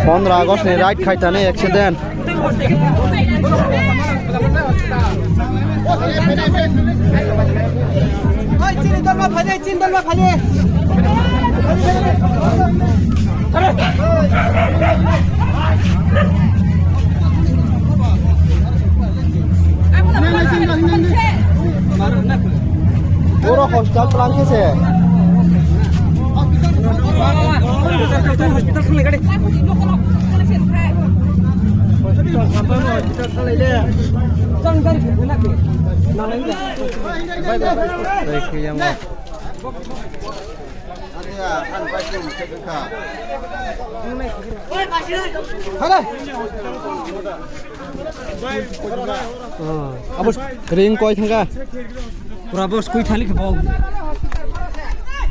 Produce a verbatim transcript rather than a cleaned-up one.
Pondro August ni ride khaitani accident. Puro hostel plan khe se. Tei khe yang. Abo ring koi thangkha. Pura bo skui thali khe bo.